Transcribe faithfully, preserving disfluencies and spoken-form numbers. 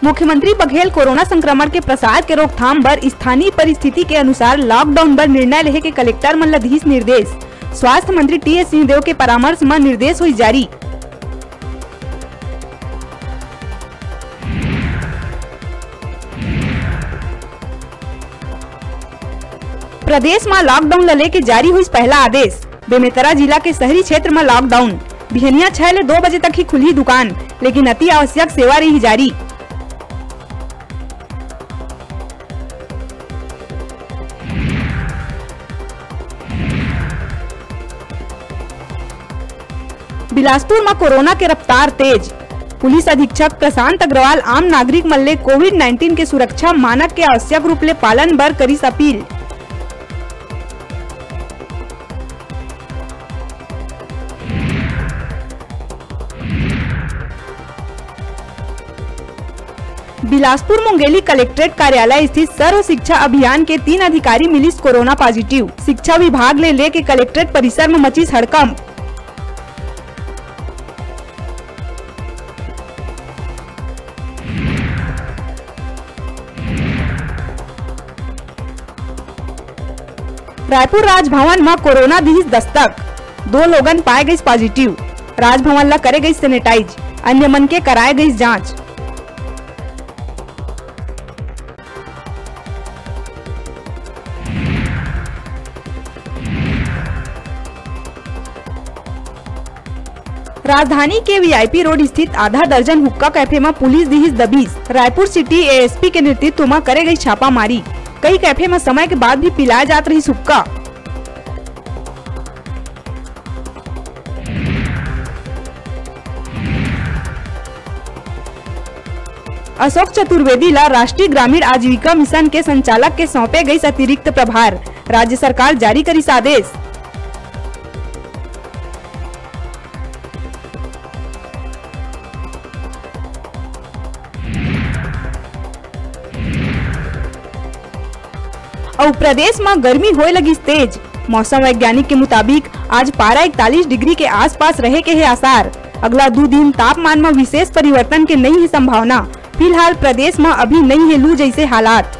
मुख्यमंत्री बघेल कोरोना संक्रमण के प्रसार के रोकथाम बर स्थानीय परिस्थिति के अनुसार लॉकडाउन बर निर्णय लेहे के कलेक्टर मन ल दिहिस निर्देश। स्वास्थ्य मंत्री टीएस सिंहदेव के परामर्श म निर्देश होइस जारी। प्रदेश म लॉकडाउन ल लेके जारी होइस पहला आदेश। बेमेतरा जिला के शहरी क्षेत्र म लॉकडाउन। बिहनिया छह ले दो बजे तक ही खुलही दुकान, लेकिन अति आवश्यक सेवा रही जारी। बिलासपुर म कोरोना के रफ्तार तेज। पुलिस अधीक्षक प्रशांत अग्रवाल आम नागरिक मन ले कोविड नाइंटीन के सुरक्षा मानक के आवश्यक रूप ले पालन बर करिस अपील। बिलासपुर मुंगेली कलेक्ट्रेट कार्यालय स्थित सर्व शिक्षा अभियान के तीन अधिकारी मिलिस कोरोना पॉजिटिव। शिक्षा विभाग ले लेके कलेक्ट्रेट परिसर म मचिस हड़कंप। रायपुर राजभवन म कोरोना दिहिस दस्तक, दो लोगन पाए गइस पॉजिटिव। राजभवन ल करे गइस सैनिटाइज, अन्य मन के कराए गइस जांच। राजधानी के वीआईपी रोड स्थित आधा दर्जन हुक्का कैफे म पुलिस दिहिस दबीस। रायपुर सिटी एएसपी के नेतृत्व म करे गई छापामारी। कई कैफे म समय के बाद भी पिलाए जात रहिस हुक्का। अशोक चतुर्वेदी ला राष्ट्रीय ग्रामीण आजीविका मिशन के संचालक के सौंपे गइस अतिरिक्त प्रभार, राज्य सरकार जारी करिस आदेश। अउ प्रदेश म गर्मी होए लगिस तेज। मौसम वैज्ञानिक के मुताबिक, आज पारा इकतालीस डिग्री के आसपास रहे के हे आसार। अगला दू दिन तापमान म विशेष परिवर्तन के नइ हे संभावना। फिलहाल प्रदेश म अभी नइ हे लू जइसे हालात।